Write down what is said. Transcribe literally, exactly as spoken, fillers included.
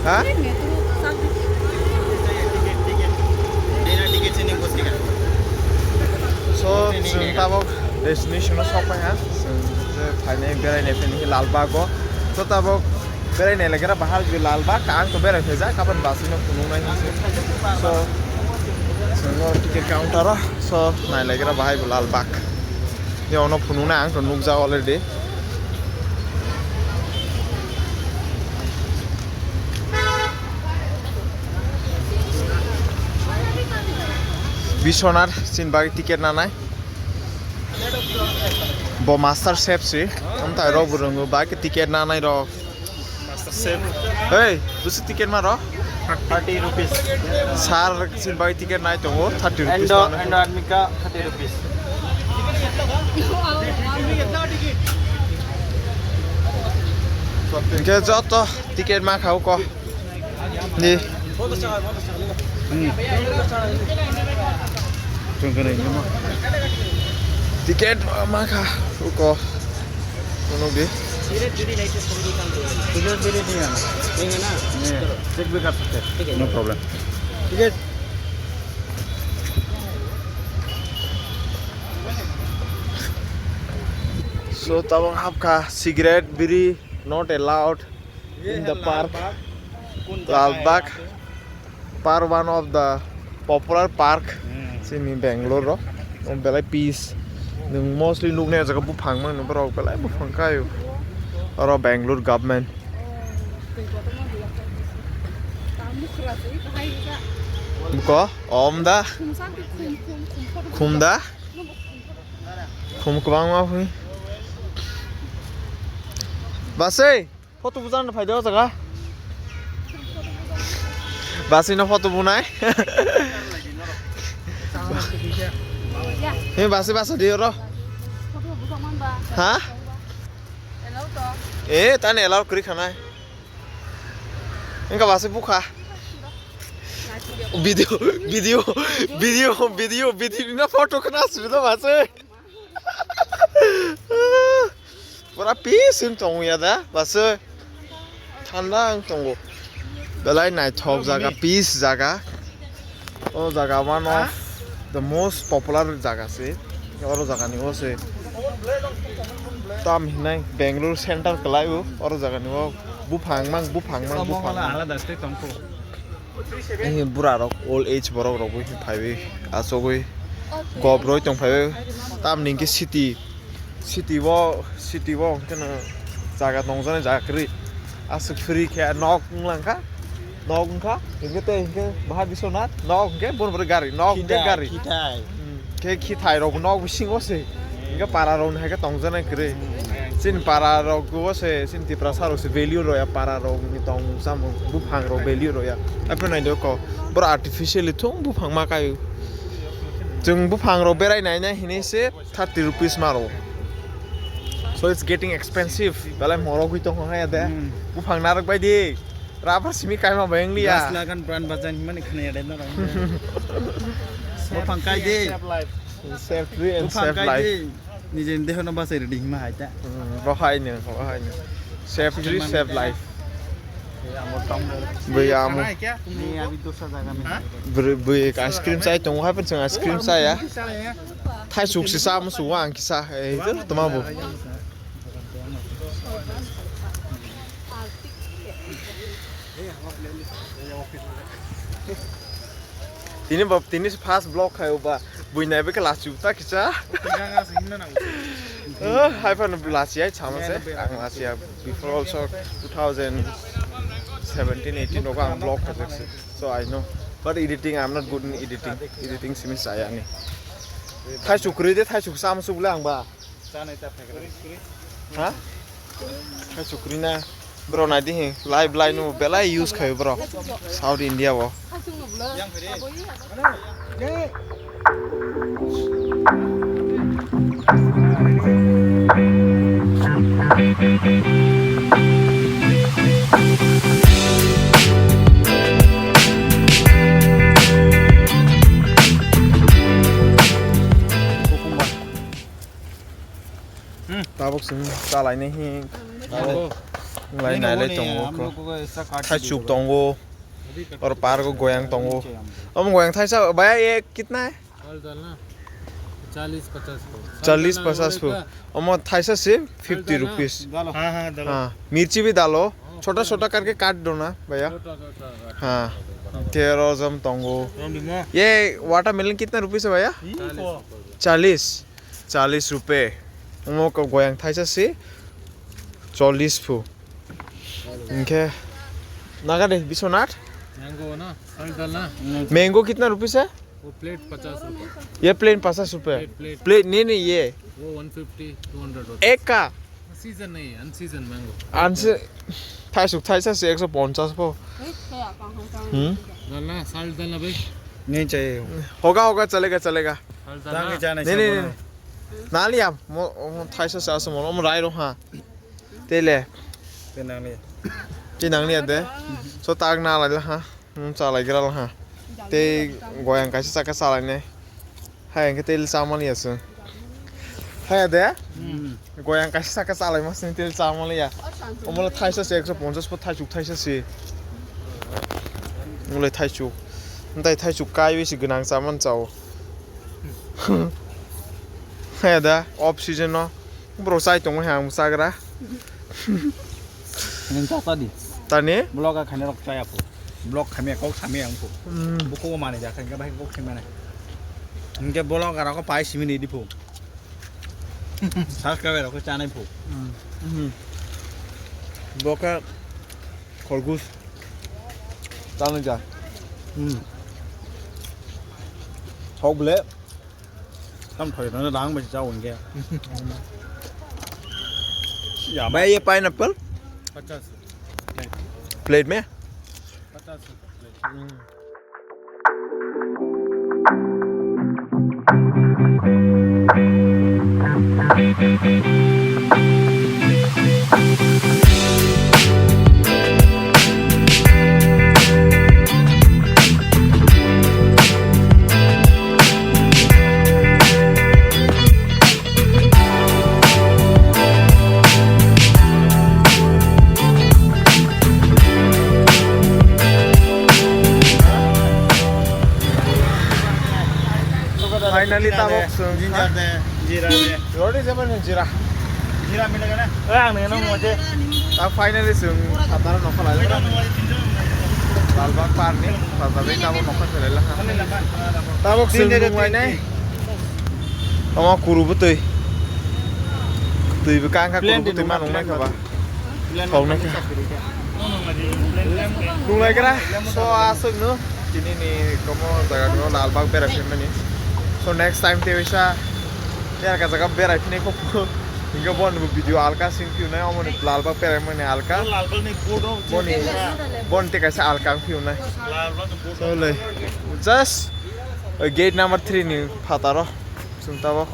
Ha? So, chwng tabok destination o sokpai ha. Chwng je phainai berainai phainai Lalbag o. So, tabok berainai lekera bahar je Lalbag, ang to berai phaijak, kapan bus no phunuknai hinse. So, chwng o ticket counter o, so, nai lekera bahai bo Lalbag. Yo, ono phunuknai ang to nukjak already. Biswanath chini bagwi ticket nanai. Bo master chef si. Amtai rok bo rwngo bagwi ticket nanai rok. Master chef. Hey, busi ticket maro? Thirty rupees. Sir chini bagwi ticket nai tongo, thirty rupees. Endo, mano. Endo admi ka thirty rupees. Hingke joto ticket ma khao ko. Ni. Hmm. Tungkana ini mah. Tiket ma kha uko. Kono bi. Tiket biri nahi to songdi kam to. Tiket biri nahi aana. Nahi hai na? Nahi hai. Chalo. Check bhi kar sakte hain. Theek hai. No problem. Tiket. So, tabang hapkha cigarette, biri not allowed. In the park, Lalbagh, park, one of the popular park chini Bangalore ro. O belai peace. Nwng mostly nuknai o jaga buphang mano borok belai buphang kaio. Oro Bangalore government. Ko om da. Khum da. Khum kwbangma phi. Basai. Photo bujan phai de o jaga. Basi no photo bunai. He basi basa di oro. Ha? Eh, tani allow kri khanai. Engka basi bukha. Video, video, video, video, video na photo khna sri do basi. Pura peace wng tongo ya da, basi thanda wng tongo. Belai naithok jaga, peace jaga. O jaga one of the most popular jaga se. Oro jaga ni o se. Tam hinai Bangalore center kwlai o. Oro jaga ni o buphang mang, buphang mang, buphang mang. Alada state tongkho. Bura rok, old age borok rok bo phaiwi achugwi gob roi tong phaiwi. Tamni hwnkhe city, city o, city o hwnkhe no jaga tongjaknai jaga kwrwi. Aswk free khe nok wnglang kha, nok wngkha, hwnkhe tei hwnkhe baha Biswanath, nok hwnkhe boni borok gari, nok hwnkhe gari. Khithai. Hmm, khe khithai rok nok bisingo se. Hwnkhe para rok ni hai khe tongjaknai kwrwi. Chini para rok o se, chini Tiprasa rok se value rw ya, para rok ni tongmung chamung, buphang rok value rw ya. Aphano nai do ko, boro artificially thung buphang ma kaio. Chwng buphang rok berai nai nai hinwi se thirty rupees ma rw. So it's getting expensive. Belai morok wi tong kha ya de. Hmm. Buphang narwk bai di. Rubber simi kaima bai wng liya. Gas lagan pran bajan himani khna ya de na. Buphang kai di. Save tree and save life. Nijeni dehono bachai rwdi hima hai ta. Hmm, bo hai no, bo hai no. Save tree, save life. Bui amo. Ni abhi dusra jaga mein. Bui, bui ice cream chai tongo, hai phan chwng ice cream chaya. Thaisuk se cha musu ang kisa, eh, toma bo. Tini bo, tini first vlog khai uba. Bui nai beke lachi uta kisa. Hai phano lachi ai chama se. Ang lachi ya. Before also two thousand seventeen eighteen rogo ang vlog khai se. So I know. But editing, I'm not good in editing. Editing simi saya ni. Thai sukri de, thai suk sam suk le ang ba. Chanai ta phaikra. Ha? Khai chukri na. Bro, nai di hi. Lai blai no belai use khai bro. South India o. Tabuk sing chalai ni hi. Tabuk. Lai nai lai tongo ko. Thaichuk tongo. Or park o goyang tongo. Om goyang thaisa bhaiya ye kitna hai? Dal dal na. Chalis pachas ko. Chalis pachas ko. Omo thaisa se fifty rupees. Dalo. Ha ha dalo. Ha, mirchi bhi dalo. Chota chota karke kaat do na bhaiya. Chota chota. Ha. Tero jam tongo. Ye watermelon kitna rupees hai bhaiya? Chalis. Chalis rupees. Omo ko goyang thaisa se chollis phu. Inkhe naga de Biswanath. Mango na, sal dal na. Mango kitna rupees hai? Wo plate pachas rupees. Ye plate pachas rupees. Plate, plate. Plate nahi nahi ye. Wo one fifty, two hundred hota hai. Ek ka? Season nahi hai, unseason mango. Anse thaisuk thaisa se ekso ponchas pho. Hmm? Dal na, sal dal na bhai. Nahi chahiye. Hoga hoga chalega chalega. Sal dal na. Nahi nahi nahi. Na liya mo thaisa se aso mo rai ro ha. Tele. Tenang ni. Tenang ni ade. So tag na lai ha. Hmm, chalai gra ha. Te goyang kaisa chaka chalai ne. Hai engke tel chamani asu. Hai ade. Goyang kaisa chaka chalai mas ni tel chamani ya. Omola thaisa se ekso ponchas po thaisuk thaisa se. Omola thaisuk. Ntai thaisuk kai bisi gwnang chaman chao. Hai ade off season no. Bro chai tongo hai ang chagra. Nang cha cha di. Tani? Vlog a khaina rok chaya pho. Vlog khamya kok samya ang pho. Hmm. Buko mani ja khain ka bai kok khamya nai. Hingke vlog a rok pai simi ni di pho. Subscribe rok chanai pho. Hmm. Boka khorgus. Tani ja. Hmm. Hok ble. Tam thoi no rang bai cha wng ge. Ya, bhai, ye pineapple? Pachas. Plate mein? Pachas rupees plate. Finally, tabok chwng. Ginger de, jira de. Roti jeba ni jira. Jira milega na? Eh, ang nengno mo je. Ta finally chwng phataro nokha lai. Lalbagh park ni phataro tabok nokha khe lai la. Tabok chwng nung lai nai. Omo kuru bwtwi. Twi bwkha wngkha kuru bwtwi ma nung nai kha ba. Thok nai kha. Nung lai kha. So aswk no. Tini ni komo jaga no Lalbagh berai phaimani. So next time te bisa ya ka jaga berai phini ko. Inga bon video alka sing piu nai omo ni Lalbagh berai mani alka. Lalbagh ni bodo. Boni bon te kaisa alka piu nai. Lalbagh ni bodo. So le just gate number three ni phataro. Chwng tabok